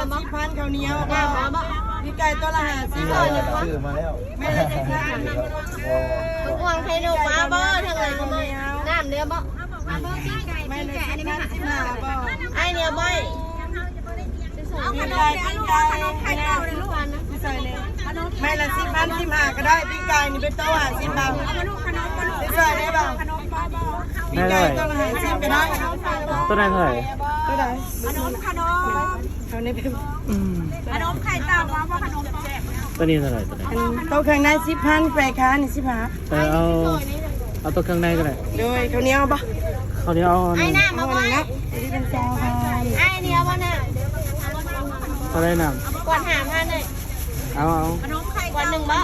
ສິບພັນ ເຂົ້າໜຽວບໍ່? ປີກໄກ່ໂຕລະຫ້າສິບ ຊື້ມາແລ້ວ ແມ່ນແລ້ວ ເຈັດສິບພັນ ບັກມ່ວງໄຂ່ນົກມາບໍ່? ທາງຫຼັງມາ ນ້ຳເດີບໍ່? ມາເບິ່ງປີກໄກ່ ປີກໄກ່ອັນນີ້ ສິບຫ້າບໍ່? ອ້າຍໜຽວບໍ່? ປີກໄກ່ ປີກໄກ່ ແມ່ນແລ້ວ ສິບພັນ ສິບຫ້າກໍໄດ້ ປີກໄກ່ນີ້ເປັນໂຕຫ້າສິບບາດ ຊື້ຊ່ອຍໄດ້ບໍ່? ປີກໄກ່ໂຕລະຫ້າສິບກໍໄດ້ ໂຕນັ້ນເທົ່າໃດ? ໂຕໃດ? ຂະໜົມ ຂະໜົມ ເອົາໃນ ອືມ ຂະໜົມໄຂ່ເຕົ່າ ວ່າບໍ່ຂະໜົມ ໂຕນີ້ເທົ່າໃດ? ໂຕນີ້ ອັນ ໂຕເຄື່ອງໃນສິບພັນ ແປະຂານີ້ສິບຫ້າ ເອີ ເອົາ ເອົາໂຕເຄື່ອງໃນກໍໄດ້ ໂດຍ ເຂົ້າໜຽວບໍ່? ເຂົ້າໜຽວ ເອົາ ອ້າຍ ນ້ຳມາບໍ່? ເອົາໜຶ່ງນະ ອັນນີ້ເປັນຊາວພັນ ອ້າຍ ໜຽວບໍ່ນ້ຳ? ເທົ່າໃດນ້ຳ? ກວດຫ້າພັນເລີຍ ເອົາ ເອົາ ຂະໜົມໄຂ່ ກວດໜຶ່ງບໍ່?